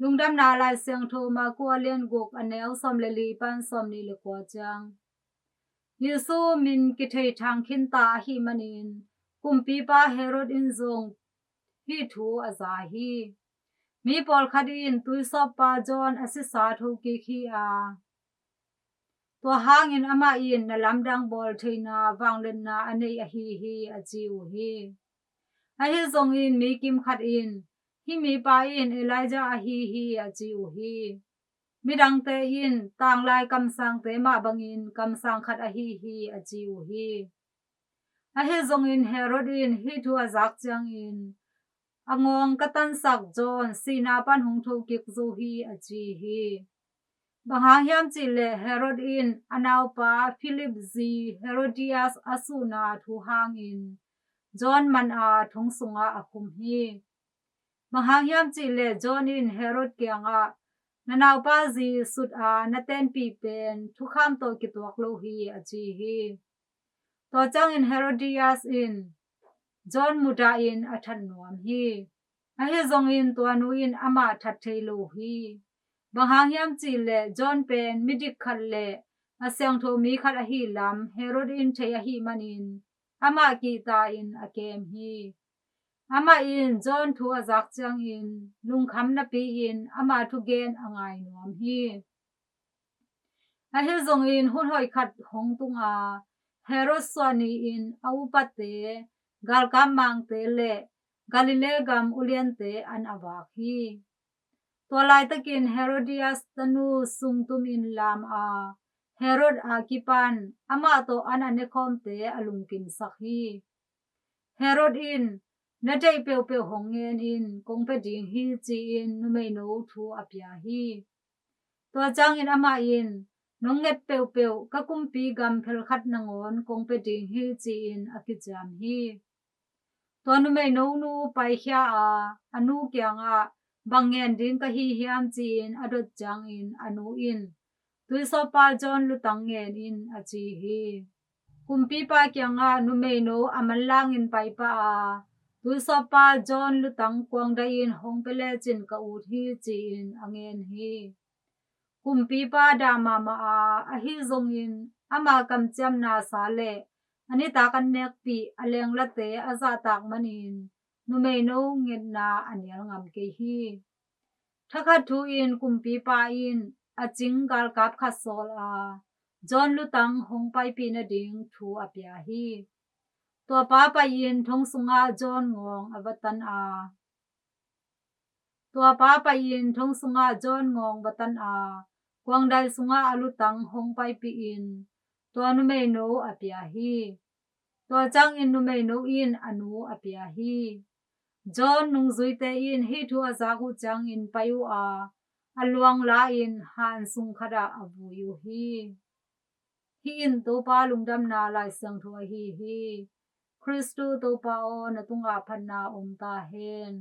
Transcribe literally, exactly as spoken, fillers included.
Lungdamna Lai Siangtho Marku a lian guk, a neu sawm le li pan sawm nih le kua ciang. Jesu min kithei thang khinta ahih manin kumpipa Herod in zong hih thu a za hi. Mi pawlkhat in tuisawppa John a sisa thokik hi a, tua hangin amah in na lamdang bawl theihna vangliatna a nei ahi hi, a ci uh hi. Ahi zongin mi kimkhat in, hih mipa in Elijah ahi hi, a ci uh hi. Midangte in tanglai kamsangte mah bangin kamsang khat ahi hi, a ci uh hi. Ahi zongin Herod in hih thu a zak ciangin, a ngawng ka tansak John sihna pan hong thokik zo hi, a ci hi. Bang hang hiam cihleh Herod in a naupa Philip zi Herodias a suhna thu hangin John man a thong sungah a khum hi. Bang hang hiam cihleh John in Herod kiangah, na naupa zi sut a na tenpih pen thukham tawh kituak lo hi, a ci hi. Tua ciangin Herodias in John mudahin a that nuam hi. Ahi zongin tua nu in amah that thei lo hi. Bang hang hiam cihleh John pen midik khat le a siangtho mi khat ahi lam Herod in thei ahih manin amah kihta in a kem hi. Amah in John thu a zak ciangin lungkham napi-in ama thugen a ngai nuam hi. Ahi zongin hun hoih khat hong tung a, Herod suah ni-in a upate, galkap mangte le Galilee gam uliante an a vak hi. Tua laitakin Herodias tanu sungtumin lam a, Herod a kipan amah tawh an a nekhawmte a lungkimsak hi. Herod in, na deih peuhpeuh hong ngen in, kong pia ding hi, ci-in numeino thu a pia hi. Tua ciangin amah in, nong nget peuhpeuh ka kumpi gam phelkhat nangawn kong pia ding hi, ci-in a kiciam hi. Tua numeino nu paikhia a, a nu kiangah, bang ngen ding ka hi hiam, ci-in a dot ciangin a nu in, tuisawppa John lutang ngen in, a ci hi. Kumpipa kiangah numeino a manlangin paipah a, tuisawppa John lutang kuangdaihin hong pia lecin ka ut hi, ci-in a ngen hi. Kumpipa dah mahmah a, ahi zongin ama kamciamna sa le a nitak an nekpih a lenglate a zahtak manin numeino ngetna a nial ngam kei hi. Thakhat thu-in kumpipa in a cing galkap khat sawl a, John lutang hong paipih nading thu a pia hi. Tua pa pai-in thong sungah John ngawng a va tan a, tua pa pai-in thong sungah John ngawng va tan a, kuangdai sungah a lutang hong paipihin tua numeino a pia hi. Tua ciangin numeino in a nu a pia hi. John nungzuite in hih thu a zak uh ciangin pai uh a, a luang la-in han sung khatah a vui uh hi. Hih in Topa lungdamna Lai Siangtho ahi hi. Khristu Topa aw, na tungah phatna om ta hen.